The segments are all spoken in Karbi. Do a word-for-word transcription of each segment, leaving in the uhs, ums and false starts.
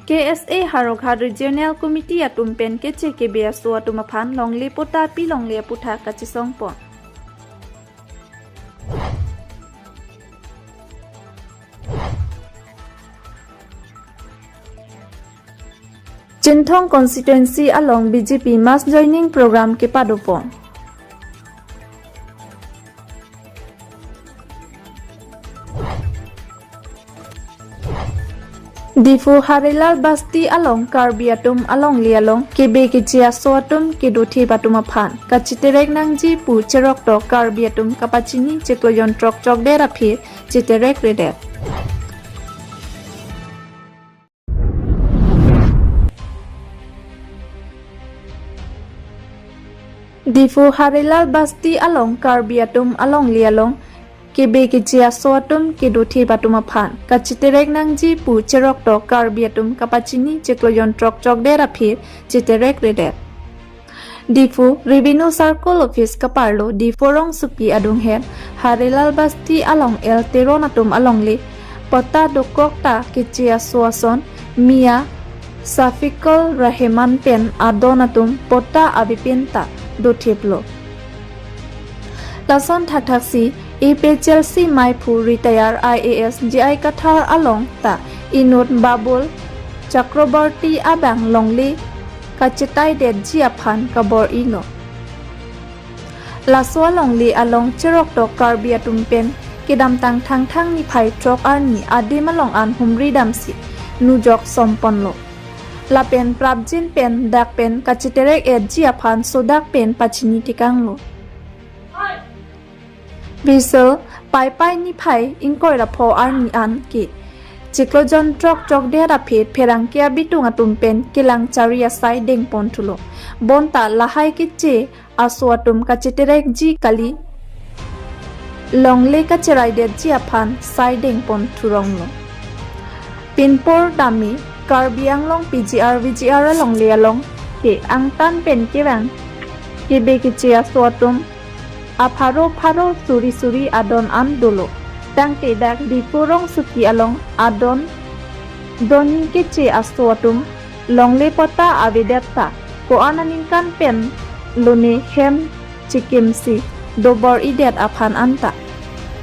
K S A Howraghat Regional Committee atum pen keche kebe aso atum aphan longle patta pi longle aputhak kachesong pon. Chinthong constituency along B J P mass joining program kepado pon. Diphu Harilal Basti along Karbi atum alongle along kebe keche aso atum kedothip atum aphan kachiterek nangji pu cheroktok Karbi atum kapachini chiklo jontrok chokdet aphi chiterek redet. Diphu Harilal Basti along Karbi atum alongle along kebe keche aso atum kedothip atum aphan kachiterek nangji pu cheroktok Karbi atum kapachini chiklo jontrok chokdet aphi chiterek redet. Diphu Revenue Circle Office kaparlo Diphu rongsopi adunghet Harilal Basti along L Teron atum alongle patta dokok ta keche aso ason Mia Safikul Rahman pen adon atum patta avepin ta dothiplo. Lason thakthaksi A P H L C maiphu retire I A S J I Kathar along ta inut Babul Chakraborty abang longle kachetaidetji aphan kabor-ilo. Laso alongle along cheroktok Karbi atum pen kedamtang Thangthang niphai throk arni adim along an humri damsi nujok somponlo. Lapen prapjin pen dak pen kachiterek etji aphan sodak pen pachini tekanglo. Visual, Paipai niphai ingkoi ra pho arni an ke chiklo jontrok chokdet aphi pherangke abitung atum pen kelang chari asai dengpon thulo. Bonta lahai keche aso atum kachiterekji kali, longle kacheraidetji aphan sai dengpon thuronglo. Pinpur dami Karbi Anglong P G R V G R alongle along ke angtan pen kevang kebe keche aso atum apharo pharo suri suri adon an dolo. Tangte dak Diphu rongsopi along adon doning keche aso atum longle patta avedet ta ko-an aningkan pen lone hem chikimsi dobor-idet aphan anta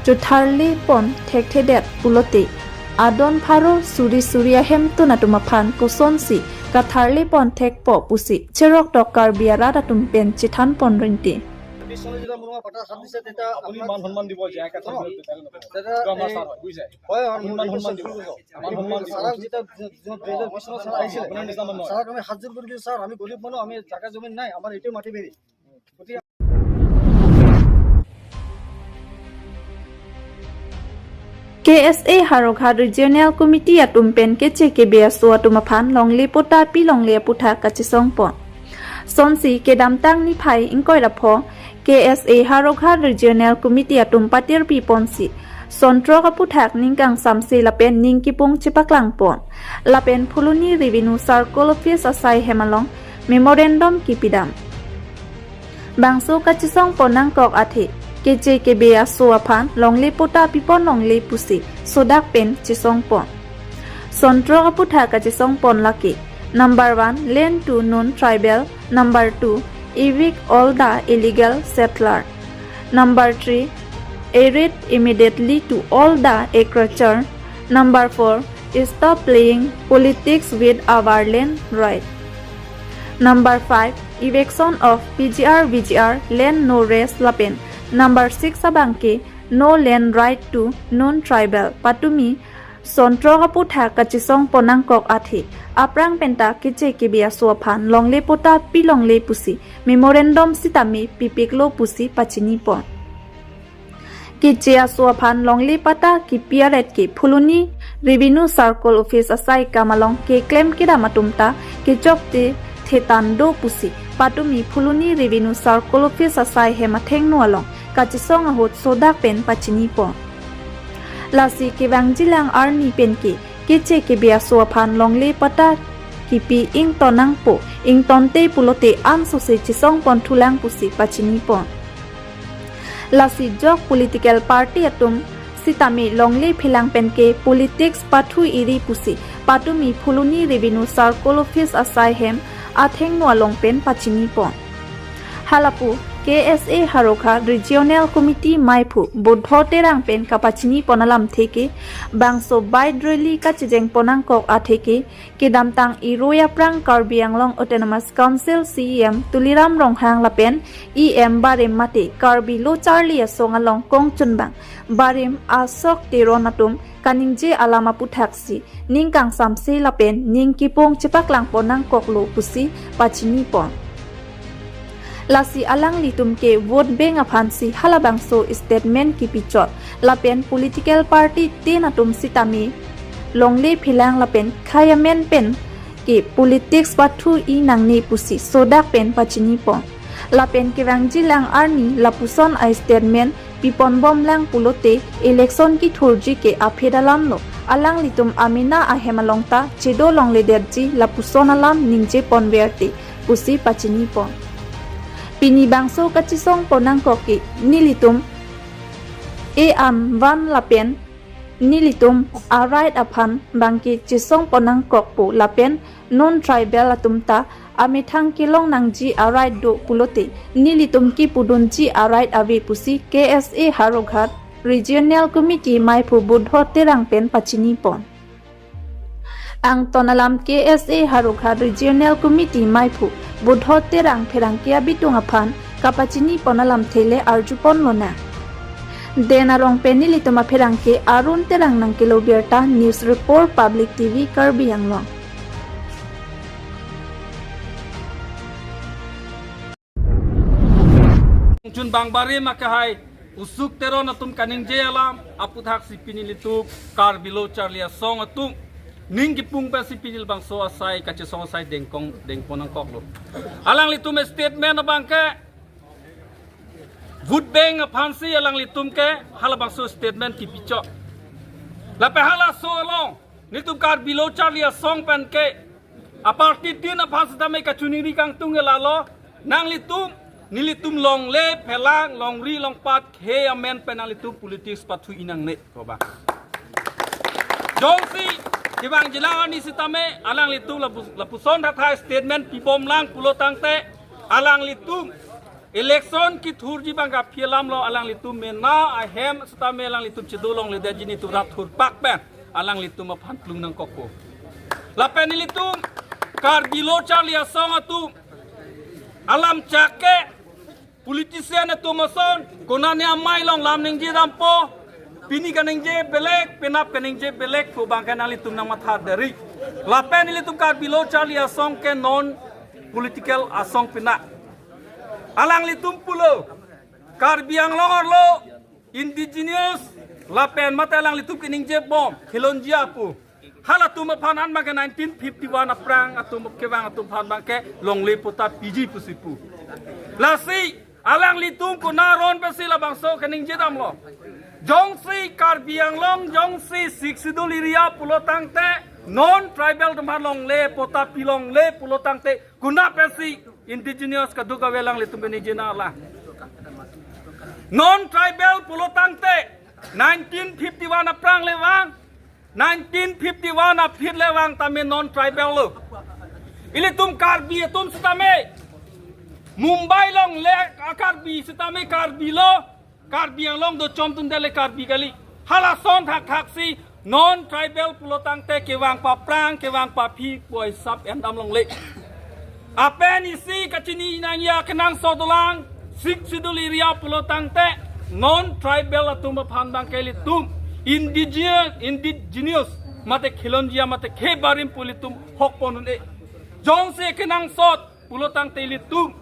chotharle pon thekthedet pulote adon pharo suri suri ahemtun atum aphan kosonsi katharle pon thekpo pusi cheroktok Karbi arat atum pen chethan pon rinti. বিশ চনত যেতিয়া মোৰ পাটা সাত দিছে, তেতিয়া আপুনি আপোনাক মান সন্মান দিব, জে আই কাঠৰ শুনক, বিৰুদ্ধে তেতিয়াহ'লে নক'ব। তেতিয়া এইটো আমাৰ এই ছাৰ হয়, বুজিছে? হয়, হয়, আপুনি মোৰ মান এইটো সন্মান দিব। ছাৰ হয়। মান সন্মান দিব। ছাৰক যেতিয়া দুই হাজাৰ বিশ চনত ছাৰ আহিছিলে, আপোনাৰ নিচিনা মানুহ নহয়। ছাৰক আমি হাত জোৰ কৰি দিওঁ, ছাৰ, আমি গৰীব মানুহ, আমি জাগা জমিন নাই, আমাৰ এইটোৱে মাটি বাৰী। গতিকে K S A Howraghat Regional Committee atum pen keche kebe aso atum aphan longle patta pi longle aputhak kachesong pon. Sonsi kedamtang niphai ingkoi ra pho K S A Howraghat Regional Committee atum patirpi ponsi sonthrok aputhak ning kangsamse lapen ning kipung chepaklang pon. Lapen Phuloni Revenue Circle Office asai hem along memorandum kipidam. Bangso kachesong pon nangkok athe keche kebe aso aphan longle patta pipon longle pusi sodak pen chesong pon. Sonthrok aputhak kachesong pon lake: number one, land to non-tribal; number two, evict all the illegal settler; number three, evict immediately to all the encroacher; number four, stop playing politics with our land right; number five, eviction of P G R V G R land no rest lapen number six abangke no land right to non-tribal. Patumi sonthrok aputhak kachesong pon nangkok athe aphrang penta keche kebe aso aphan longle patta pi longle pusi memorandum sitame pipiklo pusi pachini pon. Keche aso aphan longle patta kipi aret ke Phuloni Revenue Circle Office asai kam along keklem kedam atum ta kechokche thetan do pusi patumi Phuloni Revenue Circle Office asai hem athengno along kachesong ahut sodak pen pachini pon. Lasi kevangjilang arni pen ke keche kebe aso aphan longle patta kipi ington nangpo, ingtonte pulote ansose chesong pon thulang pusi pachini pon. Lasi jok political party atum sitame longle phelang pen ke politics pathu iri pusi patumi Phuloni Revenue Circle Office asai hem athengno along pen pachini pon. Halapu K S A Howraghat Regional Committee maiphu Buddho Terang pen kapachini pon alamthe ke bangso bike rally kachejeng pon nangkok athe ke kedamtang irui aphrang Karbi Anglong Autonomous Council C E M Tuliram Ronghang lapen E M barim mate Karbi Lo Charli Asong along kongchunbang barim Ashok Teron atum kaningje alam aputhaksi ning kangsamse lapen ning kipung chepaklang pon nangkoklo pusi pachini pon. Lasi alanglitum ke vote bank aphansi halabangso statement kipichot lapen political party tin atum sitame longle phelang lapen khei amen pen ke politics pathu i nangne pusi sodak pen pachini pon. Lapen kevangjilang arni lapuson a statement pipon bomlang pulote election kithurji ke aphi dalam lo. Alanglitum amena ahem along ta chedo longledetji lapuson alam ningje pon verte pusi pachini pon. Pini bangso kachesong pon nangkok ke nelitum e-anvan lapen nelitum a-right aphan bangke chesong pon nangkokpo lapen non tribal atum ta amethang kelong nangji a-right do pulote nelitum kipudunji a-right ave pusi K S A Howraghat Regional Committee maiphu Buddho Terang pen pachini pon. Angton alam K S A Howraghat Regional Committee maiphu Buddho Terang pherangke abitung aphan kapachini pon alamthe le arju pon lonang. Den Arong pen nelitum apherangke Arun Terang nangkelo birta, News Report, Public T V Karbi Anglong. Chunbang barim akehai Ashok Teron atum kaningje alam aputhaksi pini nelitum Karbi Lo Charli Asong atum ning kipung pensi pini labangso asai kachesong asai dengkong dengpon nangkoklo. Alanglitum statement abangke vote bank aphansi alanglitum ke halabangso statement kipichot. Lapen halaso along nelitum Karbi Lo Charli Asong pen ke a-party tin aphan sitame kachiningri kangtung ke lalo, nanglitum nelitum longle phelang longri longpat khei amen pen nanglitum politics pathu i nangne ko ba. Jongsi kevangjilang arni sitame alanglitum lapu- lapuson thaktha statement pibomlang pulo tangte alanglitum election kithurji abang kaphi alam lo, alanglitum mena ahem sitame alanglitum chedo longledetji nelitum rat thurpak pen alanglitum aphan klung nangkokpo. Lapen nelitum Karbi Lo Charli Asong atum alam chak ke politician atum ason konane amei along lam ningje dampo, pini kaningje belek, penap kaningje belek pu abangke nanglitum nangmatha deri. Lapen nelitum Karbi Lo Charli Asong ke non political asong pina. Alanglitum pulo Karbi Anglong arlo indigenous lapen mate alanglitum keningje bom khilonjia pu. Halatum aphan an abangke nineteen fifty-one aphrang atum kevang atum aphan abangke longle patta piji pusi pu. Lasi alanglitum konat aron pensi labangso keningje damlo? Jongsi Karbi Anglong, jongsi Sixth Schedule area pulo tangte, non tribal atum aphan longle patta pilongle pulo tangte, konat pensi indigenous kadokave alanglitum keningje nanglang? Non tribal pulo tangte nineteen fifty-one aphrang le vang, nineteen fifty-one aphi le vang tame non tribal lo. Ilitum Karbi atum sitame Mumbai along le a-Karbi sitame Karbi lo, Karbi Anglong do chom atum dele Karbi kali. Halason thakthaksi non tribal pulo tangte kevang paphrang kevang paphi pu hisap endam longle. Lapen isi kachini nangji akenangsot dolang, Sixth Schedule area pulo tangte non tribal atum aphan abangke ilitum indigenous, indigenous mate khilonjia mate khei barim pu ilitum hok pon un-e. Jongsi akenangsot pulo tangte ilitum,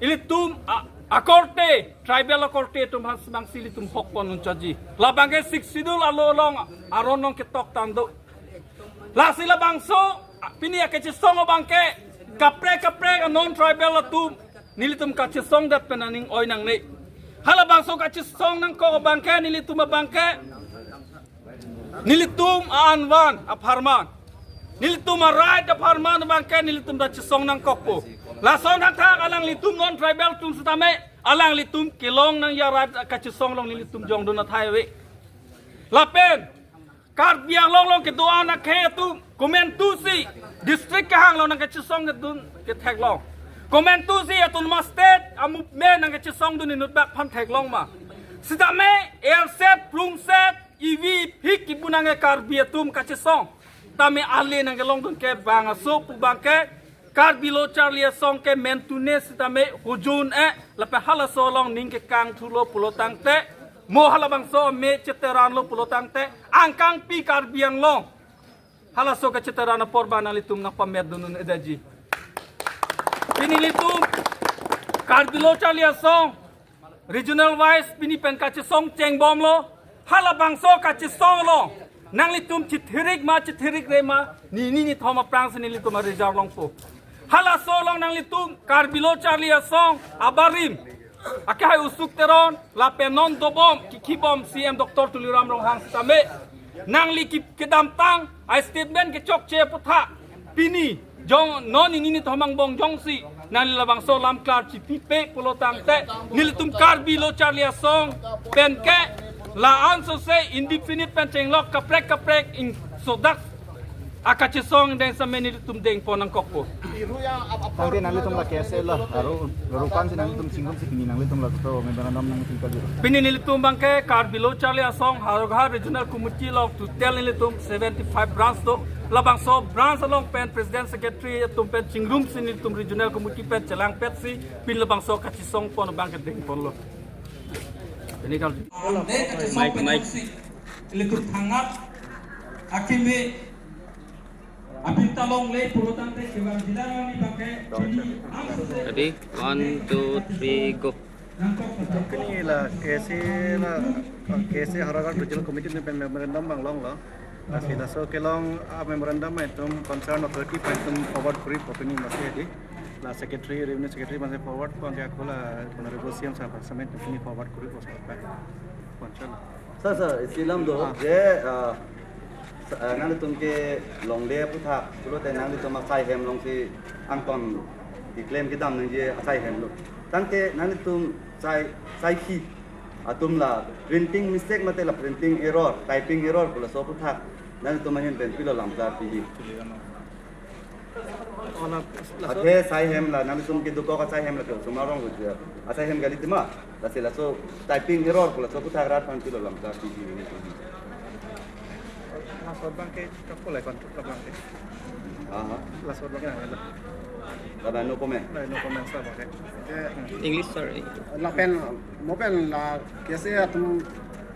ilitum a-, akorte, tribal akorte atum aphan abangsi ilitum hok pon un-e chaji. Labangke Sixth Schedule alo along aron along ketok tando. Lasi labangso pini akachesong abangke kaprek kaprek a-non tribal atum nelitum kachesongdet pen aning oi nangne. Halabangso kachesong nangkok abangke nelitum abangke nelitum a-anvan apharman, nelitum a-right apharman abangke nelitum ta chesong nangkokpo. Lason hathak alanglitum non tribal atum sitame alanglitum kelong nangji a-right kachesong along nelitum jongdun athai ave. Lapen Karbi Anglong along kedo-an akhei atum komantusi district kehang along nangkachesong kedun ketheklong. Komantusi Autonomous State a-movement nangkachesongdun inutbak aphan theklong ma. Sitame erset, prungset, ivi phik kibu nangke Karbi atum kachesong. Tame ale nangkelongdun ke bang aso pu abangke Karbi Lo Charli Asong ke mentune sitame hujun e lapen halaso along ning kekangthulo pulo tangte, mo halabangso me cheteranlo pulo tangte, angkangpi Karbi Anglong halaso kacheteran apor abang nanglitum nangpametdun un-edetji. Pini nelitum Karbi Lo Charli Asong regional wise pini pen kachesong chengbomlo. Halabangso kachesong along nanglitum chithirik ma chithirikre ma, nini nithom aphrangsi nelitum a-result longpo. Halaso along nanglitum Karbi Lo Charli Asong abarim akehai Usuk Teron lapen non dobom kikhibom C M Doctor Tuliram Ronghang sitame nangli ki-, kedamtang a-statement kechokche aputhak pini jong non nini nithom angbong jongsi nangli labangso lam klar chipipe pulo tangte, nelitum Karbi Lo Charli Asong penke la-an sose indefinite pen chenglok kaprek kaprek ingsodak akachesong deng sitame nelitum dengpon nangkokpo. Tangte nanglitum la K S A la, aro, aro pan si nanglitum chingrumsi pini nanglitum la to memorandum nangtingkal jiro. Pini nelitum abangke Karbi Lo Charli Asong Howraghat Regional Committee along total nelitum seventy-five branch do. Labangso branch along pen President Secretary atum pen chingrumsi nelitum Regional Committee pen chelangpetsi pini labangso kachesongpon abangke dengponlo. Pini kal. Mike, Mike. Ilitum thangnat akimi apinta longle pulo tangte kevang jila rani abangke pini amsose. Ready? One, two, three, go. Pini la K S A la, K S A Howraghat Regional Committee ni pen memorandum abang longlo. Lasi laso kelong a-memorandum itum concern authority pen itum forward kuri po pini masi edi. La secretary, revenue secretary masi forward po, anke ako la Honorable C M sir pen samen pini forward kuri po sa pa. Concern. Sir, sir, isi alam do. Ah. Je, ah, sa-, ah, nanglitum ke longle aputhak, pulote nanglitum asai hem alongsi angton keklem kedam nangji asai hemlo. Tangte nanglitum sai, sai khi atum la printing mistake mate la printing error, typing error pu laso aputhak nanglitum ahin pen pilo lam klar piji. Ona, laso Athe sai hem la, nanglitum kedokok asai hem la ke osomar arong kejut. Asai hem kali tema. Lasi laso typing error pu laso aputhak rat aphan pilo lam klar piji. Laso abangke kakolai kontrak abangke. Aha. Laso abangke nang la. Laban no comment. Lai no comment sa abangke. English, sir. Lapen mo pen la K S A atum,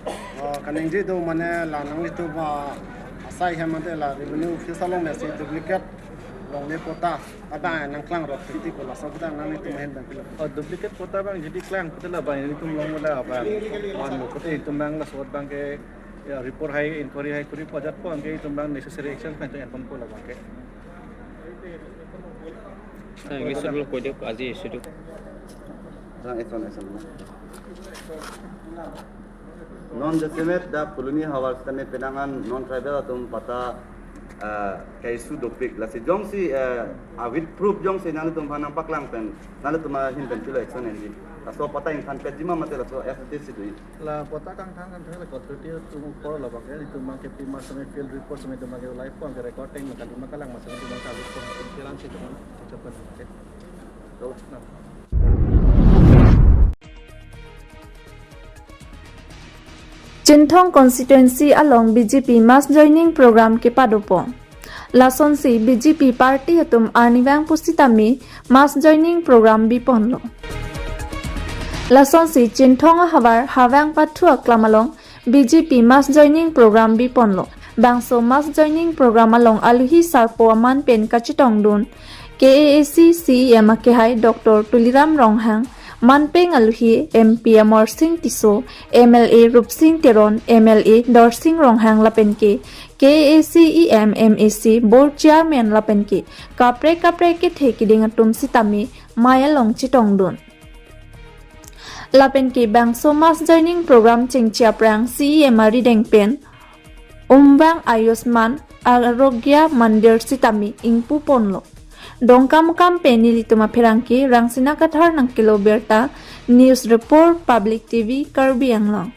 uh, kaningje do mane la nanglitum, uh, asai hem mate la revenue office along mesi duplicate longle patta abang nangklangrok titi ko laso abang nanglitum ahin pen pilo. Oh, duplicate patta abang jodi klang pulote la abang nelitum long la abang. Wan lo pulote itum abang laso abangke, ya, report hai, inquiry hai kuri pajat po, anke itum abang necessary action pen itum enponpo la abangke. Sa English dulu ko dia aji sudu. Sang action, action. Non jasemet dak Phuloni havar sitame penang an non tribal atum patta, eh, ke-issue dopik. Lasi jongsi, eh, a-with proof jongsi nanglitum aphan nangpaklang pen, nanglitum ahin pen pilo action enji. Laso patta ingthan petji ma mate laso F T C do. La patta kangthan kangthan la authority atum apor la abangke, itum abangke pima sitame field report sitame itum abangke live abangke recording la kadima kalang ma sitame itum abangke alut pon itum kiran si itum abangke. Chinthong constituency along B J P mass joining program kepadopo. Lasonsi B J P party atum arnivang pusitame mass joining program biponlo. Lasonsi Chinthong ahavar Havang Pathu aklam along B J P mass joining program biponlo. Bangso mass joining program along aluhi sarpo aman pen kachetongdun K A A C C E M akehai Doctor Tuliram Ronghang, manpeng aluhi M P Amarsing Tisso, M L A Rupsing Teron, M L A Dorsing Ronghang lapen ke K A A C E M, M A C, Board Chairman lapen ke kaprek kaprek kethe kiding atum sitame mei along chetongdun. Lapen ke bangso mass joining program chengche aphrang C E M arideng pen Umvang Ayushman Arogya Mandir sitame ingpuponlo. Dongkamukam pen nelitum apherangke Rangsina Kathar nangkelo birta, News Report, Public T V, Karbi Anglong.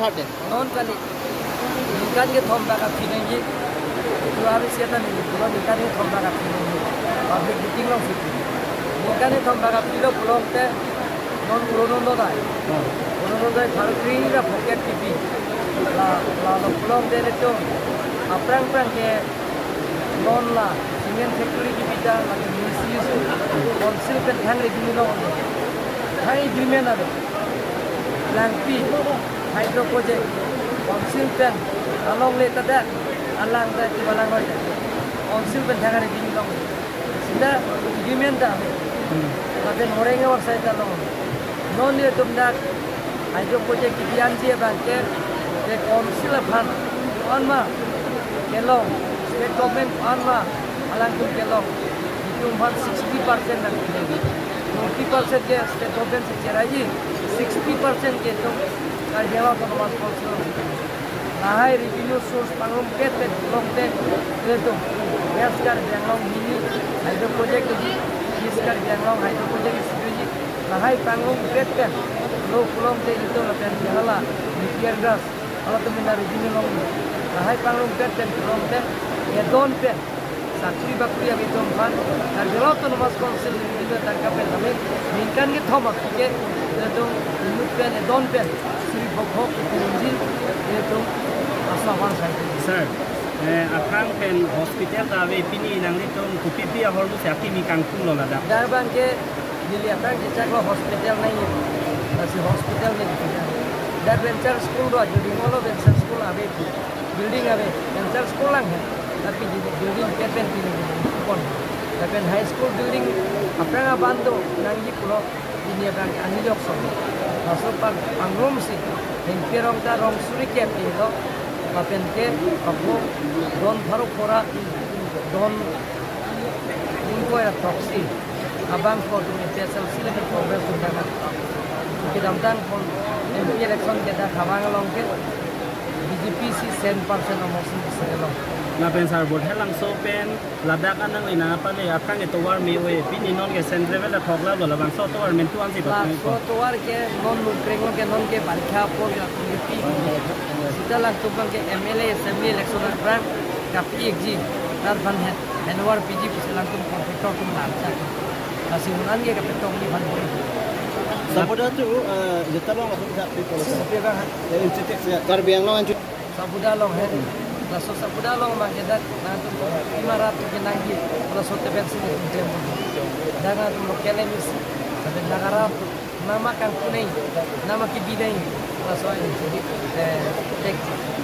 Third day. Non kali. Ningkan kethom bak aphi nangji. Dua hari siatan ini, kalau ningkan kethom bak aphi nangji. Public meeting alongsi. Ningkan kethom bak aphi lo pulote. Non uronon lo dai. Hmm. Uronon dai, baru kring ra pocket T V. La, la lo pulote nelitum. Aphrang phrang ke non la cement factory kebidang la misuse. Council pen thang revenue lo. Thang agreement ave. Langpi hydro project. Council pen alongle ta dak. Alang ta ti balang roi. Council pen thang revenue lo. Sita agreement ta ave. Hmm. Lapen horeng awar sai ta lo. Non nelitum dak hydro project kebi-anji abang ke, ke council aphan ko-an ma kelong, state government ko-an ma alangtum kelong, itum aphan sixty percent nangkele. Forty percent ke state government si cheraiji, sixty percent ke itum Karbi Anglong Autonomous Council. Lahai revenue source pangrumpet pen pulote, itum West Karbi Anglong hini hydro project keji, East Karbi Anglong hydro project keji. Lahai pangrumpet pen lo pulote itum lapen hala B P R gas, halatum mena revenue long. Lahai pangrumpet pen pulote edon pen sakri bakri ave itum aphan, Karbi Anglong Autonomous Council revenue tangka pen kami ningkan kethom aphi ke itum inut pen edon pen suri phokhok itum ji itum asomar sai. Sir, eh, aphrang pen hospital ta ave, pini nanglitum kopi pi ahormu si akimi kangtung lo ladak? Dak abang ke neli aphrang kechak lo hospital nangji. Lasi hospital neli kechak. Dak venture school do, jodi molo venture school ave, building ave, venture school lang he. Tapi jodi building ke pen pini pon. Lapen high school building aphrang abang do nangji pulo, pini aphrang ani jok so. Laso pang pangrumsi hengpirong ta rong suri ke pi lo. Lapen ke apo don pharo phora, don ingkoi ra throksi abang ko tu A P H L C lapen Congress tu tangka. Kedamtang pon M P election ke dak Hawang along ke B J P si cent percent amo si bisa lo. Lapen sir, Voithalangso pen ladak anang le nangpale aphrang etovar me-oi, pini non ke central level athok la lo, labangso tovar mentu ansi. Laso tovar ke non Lukreng ke non ke barikha apor ke pi. Sita langtum abang ke M L A assembly election aphrang kapi-ikji, tar aphan hen, handover piji pusi langtum contractor atum lam sa. Lasi unan ke kapetong ni aphan boi. Saboda tu, eh, jeta long langsung sa pi polo. Pi abang ha? Eh, inci tek ya. Karbi Anglong anju. Saboda long he. Laso Saboda long ma ke dak nangtum ima rat tu kenangji. Laso tepen si ni tum. Dak nangtum local M A C. Tapi nagarat tu nama kangkunai, nama kebidai. Laso ini jadi, eh, tek,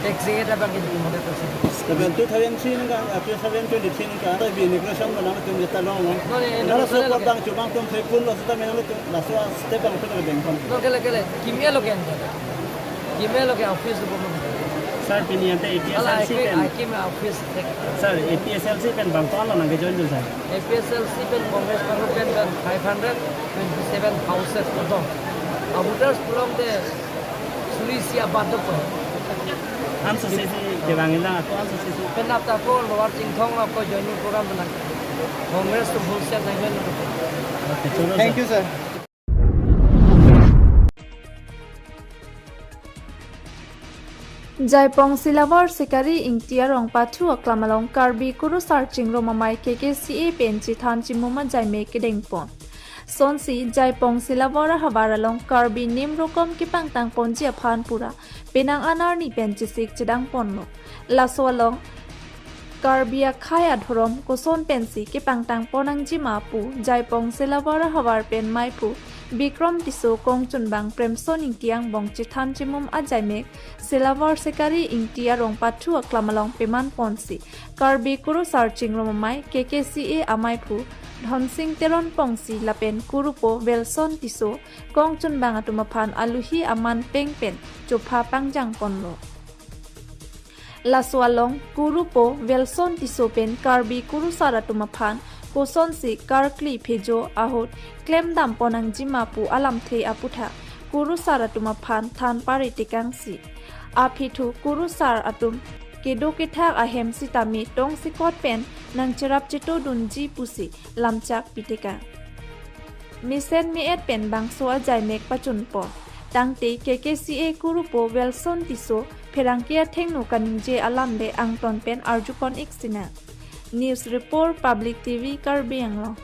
tek sih kita bang ini model tersebut. Tapi two thousand three ningkan, ah, two thousand twenty-three ningkan, tapi inauguration lo nangtum jeta long, no? No, no, no, no, no, no. Laso kotang cuma tum thekun lo, sita menang itu, laso step yang kita bengkon. No, kele, kele, kimia lo kan. Kimia lo ke office lo. Sir, pini ante Ala A P H L C pen. Akim office tek. Sir, A P H L C pen bang ton lo nangkejoin tu, sir? A P H L C pen Congress pangrumpet pen five hundred twenty-seven houses kotong. A voters pulote suri isi abat do ko. Anso sisi kevang ilang ako anso sisi. Penap ta ko Lower Chinthong ako joining program penang. Congress tu full set nangjoin. Okay, cholo, sir. Thank you, sir. Jaipong Silawar Sekari Ingti arong pathu aklam along Karbi Kurusar Chingrum Amei K K C A pen chethan chimum ajaimek kedengpon. Sonsi Jaipong Silawar ahavar along Karbi nim rokom kepangtangponji aphan pura penang an arni pen chesik chedangponlo. Laso along Karbi akhei adhorom koson pensi kepangtangpon nangjima pu Jaipong Silawar ahavar pen meiphu Bikrom Tisso, kongchunbang Premson Ingti angbong chethan chimum ajaimek Silawar Sekari Ingti arong pathu aklam along pemanponsi Karbi Kurusar Chingrum Amei K K C A ameiphu Dhonsing Teronpongsi lapen Kurupo Wilson Tisso, kongchunbang atum aphan aluhi aman peng pen chopha pangjangponlo. Laso along Kurupo Wilson Tisso pen Karbi Kurusar atum aphan kosonsi karkli phejo ahut klemdampon nangjima pu alamthe aputhak Kurusar atum aphan than paritikangsi, aphi thu Kurusar atum kedo kethak ahem sitame tongsekot pen nangcherap chetodunji pusi lamchak pitekang. Mesen me-et pen bangso ajaimek pachunpon. Tangte K K C A Kurupo Welson Tisso pherangke athengno kaningje alam le angton pen arjupon ik sinang. News Report, Public T V, Karbi Anglong.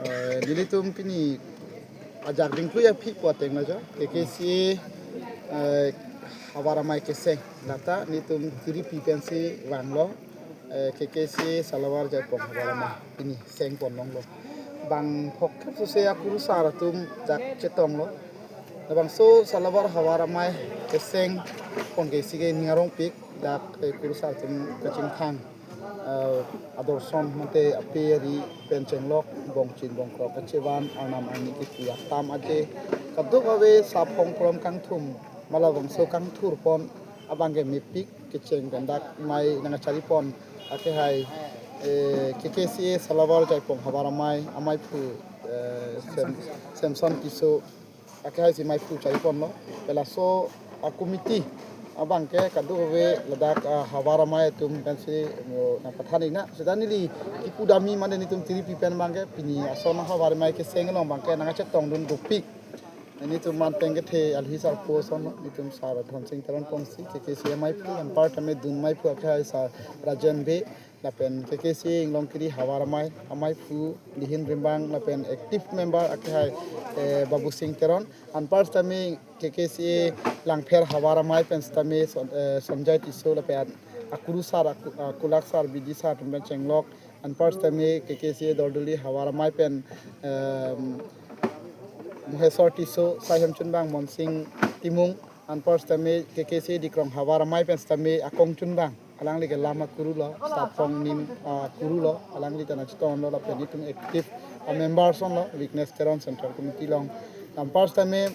Eh, nelitum pini ajak dingklui aphi pu ateng lo jo. K K C A, eh, havar amei keseng. Lata nelitum tiripi pensi vanglo. Eh, K K C A Salavar Jaipong havar amei pini seng pon longlo. Bang phokthop sose akurusar atum jak chetonglo. Labangso Salavar havar amei keseng pon ke isi ke ning arongpik dak, eh, kurusar atum kachingthang, eh, adorson mate ape ari pen chenglok, bongchin bongkrok kachevan, arnam arni kipi atam aje, kadokave saphong prom kangthum, ma labangso kangthur pon abang ke mepik kecheng pen dak amei nangkachari pon akehai, eh, K K C A Salavar Jaipong havar amei, ameiphu, eh, Sem-, Samson Tisso akehai si ameiphu chari ponlo. Pelaso a committee abang ke kadokave ladak, ah, havar amei atum pensi, oh, nangpathan ik na. Seta neli kipu dam-i mane nelitum tiripi pen abang ke pini ason havar amei keseng along abang ke nangkachetongdun dopik. Nelitum manteng kethe alhi sarpo ason lo, nelitum Sar Dhonsing Teron Pongsi, K K C A ameiphu, anparta me dun ameiphu akehai Sar Rajen Bey, lapen K K C A Inglongkiri havar amei, ameiphu Lihin Rimbang, lapen active member akehai, eh, Babu Sing Teron, anparta me K K C A Langpher havar amei pen seta me Son-, eh, Sonjay Tisso, lapen akurusar, aku-, akulaksar, bidisar atum pen chenglok, anparta me K K C A Dordoli havar amei pen, em, Mohesor Tisso, Saihem Chunbang, Monsing Timung, anparta me K K C A Dikrong havar amei pen seta me Akong Chunbang, alangli ke lam akuru lo, saphong nim akuru lo, alangli ta nangchetonglo, lapen nelitum active a member ason lo, Witness Teron Central Committee along, anparta me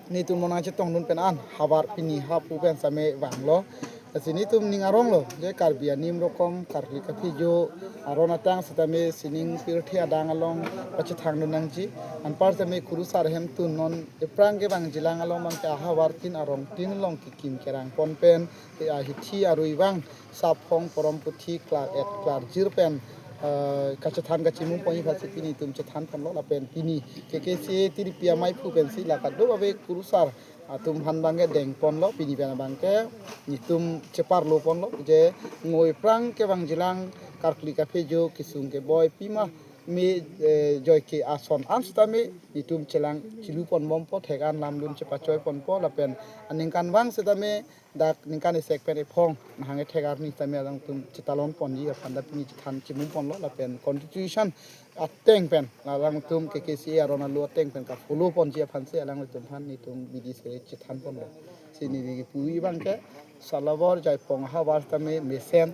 nelitum non nangchetongdun pen an havar pini hapu pen seta me vanglo. Lasi nelitum ning aronglo je Karbi anim rokom, karkli kaphejo aron atang seta me sining pirthe adang along pachethangdun nangji. Anparta me kurusar ahemtun non ephrang kevangjilang along abang ke ahavar tin arong tin along kekim kerang pon pen, eh, ahithi arui vang saphong porom puthi klar-et klarjir pen, eh, kachethan kachimum ponji aphansi pini nelitum chethan ponlo, lapen pini K K C A tiripi ameiphu pensi la kadokave kurusar atum aphan abang ke deng ponlo, pini pen abang ke nelitum cheparlo ponlo je ngo ephrang kevangjilang karkli kaphejo kesung keboi pima me, eh, joike ason an seta me nelitum chelang chelu pon bompo, thek an lamdun chepachoi ponpo, lapen aningkan vang seta me dak ningkan isi pen ephong nahang ethek arni seta me alangtum chetalon ponji aphan ta pini chethan chimum ponlo, lapen constitution ateng pen alangtum K K C A aron alo ateng pen kafollow ponji aphansi alangtum aphan nelitum bidi sere chethan ponlo. Si neli kipu-i abang ke Salavar Jaipong havar seta me mesen,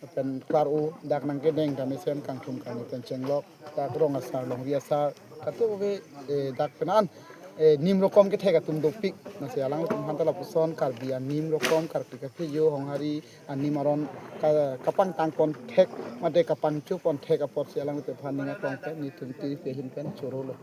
lapen klar-o dak nangkedeng ta mesen kangthum kangni pen chenglok, dak rong asar, longri asar, kadokave, eh, dak pen an, eh, nim rokom kethek atum dopik. Lasi alangtum aphan ta lapuson Karbi anim rokom, karkli kaphejo, honghari anim aron ka-, kapangtang pon thek mate kapangcho pon thek apotsi alangtum aphan ning aklong pen nelitum tiripi ahin pen chorolo.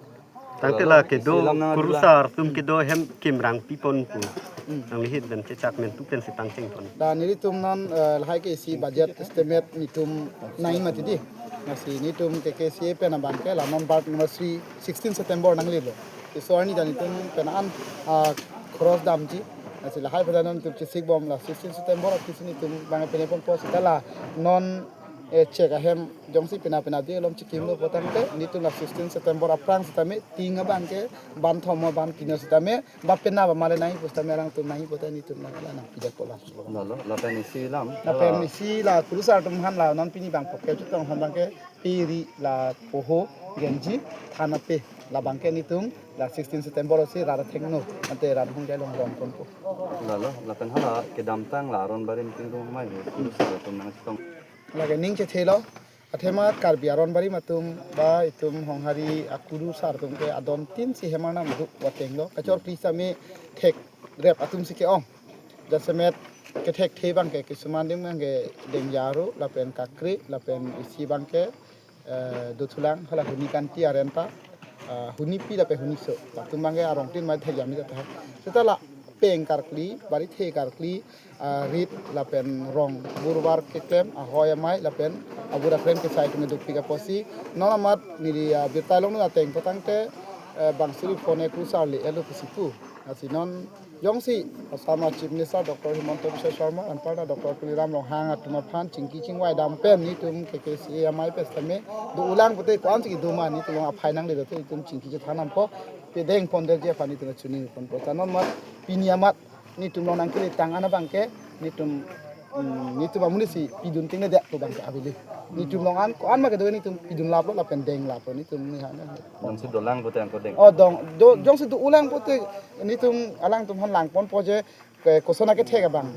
Tangte la kedo, isi lam na kurusar atum kedo hem kimrang pi pon pu. Hmm. Nangli hit pen chechak men tu pen si pangcheng pon. La nelitum non, eh, lahai ke isi budget estimate nelitum nangji mati di. Lasi nelitum K K C A pen abang ke la non birth anniversary sixteen September nanglelo. Laso arni ta nelitum pen an, ah, khoros damji. Lasi lahai pen non nelitum chesik bom la sixteen September aphi si nelitum abang pine ponpo seta la non, eh, chek ahem jongsi pina pina di alom chekimlo pu tangte nelitum la sixteen September aphrang seta me ting abang ke ban thom ma ban kino seta me ba pena ba male nangji pu seta me alangtum nangji pu ta nelitum nang la nangpidetpo la. Lalo, lapen isi lam. Lapen isi la kurusar atum aphan la non pini bang poke chetong aphan abang ke piri la poho genji than ape la abang ke nelitum la sixteen September si rat athengno ante rat hungjai along dong ponpo. Lalo, lapen hala kedamtang la aron barim tingrung mai kurusar atum nangchetong. Lake ning chethelo, athema Karbi aron barim atum ba itum honghari akurusar atum ke adon tin si hem arnam duk vatenglo. Kachorkli seta me thekrep atum si ke-ong. Jasemet kethekthe abang ke kisuman adim abang ke Dengjaro, lapen Kakre, lapen isi abang ke, eh, dothulang hala Hunikanti arenta, eh, Hunipi lapen Huniso. Latum abang ke arong tin mai thek jam ni kata. Seta la peng karkli, barithe karkli, ah, rit lapen rong burbar keklem, ahoi amei lapen abura klem kesai atum dukpik apotsi. Non amat neli, ah, birta longdun ateng pu tangte, eh, bang suri phone kurusar le elo kesipu. Lasi non jongsi Assam a Chief Minister Doctor Himanta Biswa Sarma anparta Doctor Tuliram Ronghang atum aphan chingki chingvai dam pen netum K K C A amei pen sitame do-olang pute ko-ansi kedo ma netum along aphai nangle dote netum chingki chethan dampo, pedeng pondet ji aphan netum choningri ponpo. Ta non mat pini amat netum along nangkele tang an abangke netum, mm, netum amonit si pidun tengne det pu abangke avele. Netum along an ko-an ma kedo netum pidun laplo lapen deng laplo netum ni hana. Nangsi dolang pute angko deng. Oh, dong, do, jongsi do-olang pute netum alangtum aphan lang ponpo je, ke, koson akethek abang.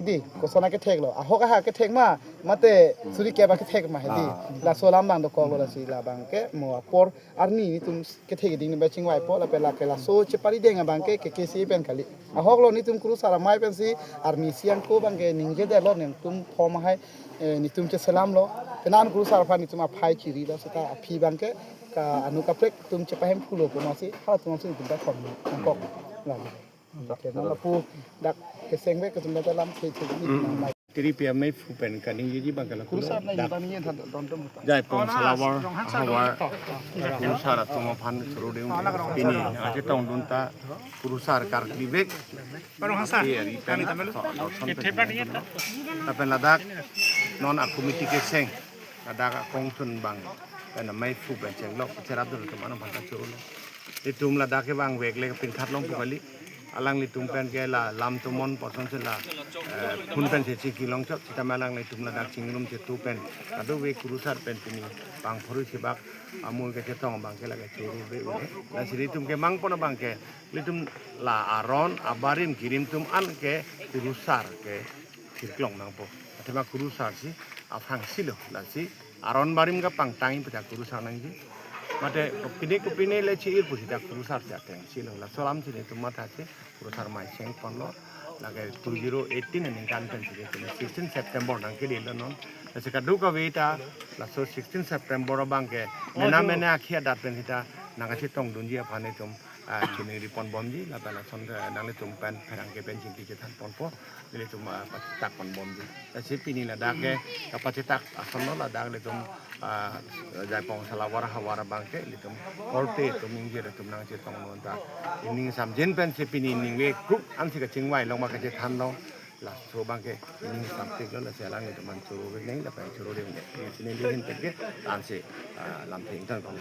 Di, koson akethek lo. Ahok aha kethek ma, mate suri kep akethek ma he di. Ah. Laso alam abang dokoklo lasi labangke mo apor arni netum kethek ding ne ba chingvaipo lapen lake laso chepari deng abangke K K C A pen kali. Ahoklo netum kurusar amei pensi arni si angko abangke ningjedetlo netum thom ahai, eh, netum cheselamlo. Penan kurusar aphan netum aphai chirilo seta aphi abangke ka anu kaprek atum chepahemphulo pu masi halatum si netum ta thom nangkok. Lam. Oke, non lapu dak keseng vek atum ta lam the the ni nang mai. Tiri pi amei phu pen kaningjeji abangke la kurusar na dak. Jai pong salawar, havar, kurusar atum aphan choro ding pini nangchetongdun ta kurusar karkli vek. Barong hasa. Iya, ri pen. Kami tamelo. Lapen ladak non a committee keseng ladak akongsun abang pen amei phu pen chenglok cherap dolo atum aphan ta chorolo. Itum ladak kevang vek le pinkhat longpo kali. Alanglitum pen ke la lam tomon person si la, eh, phone pen si chingki longchot sitame alanglitum ladak chingrum chetu pen kadokave kurusar pen pini pangphorui sibak amul kechetong abangke lake choro re ure. Lasi netum kemang pon abangke netum la aron abarim kirim atum an ke kurusar ke thirklong nangpo. Athema kurusar si aphrangsi lo lasi aron barim kapangtang pu ta kurusar nangji. Mate kopine kopine le chi-ir pusi ta kurusar si ateng si lo. Laso alam si netum matha si kurusar amei cheng ponlo. Lake two zero eighteen aningkan pen si netum sixteen September nangkele lo non. Lasi kadokave ta laso sixteen September abangke mena mena akhi adat pen sita nangkachetongdunji aphan netum, ah, chiningri ponbomji lapen lason, eh, nanglitum pen pherangke pen chingki chethan ponpo. Nelitum, ah, pachetak ponbomji. Lasi pini ladak ke kapachetak ason lo ladak nelitum, ah, jai pong salawar havar abangke nelitum korte atum ingjir atum nangchetongdun ta. Ining samjin pensi pini ningve kuk ansi kachingvai long ma kachethan long. Laso abangke ining samtik lo lasi alanglitum aphan choro vek nang lapen choro ding nang. Pini neli hin pen ke ansi, ah, lamthe ingtang kong.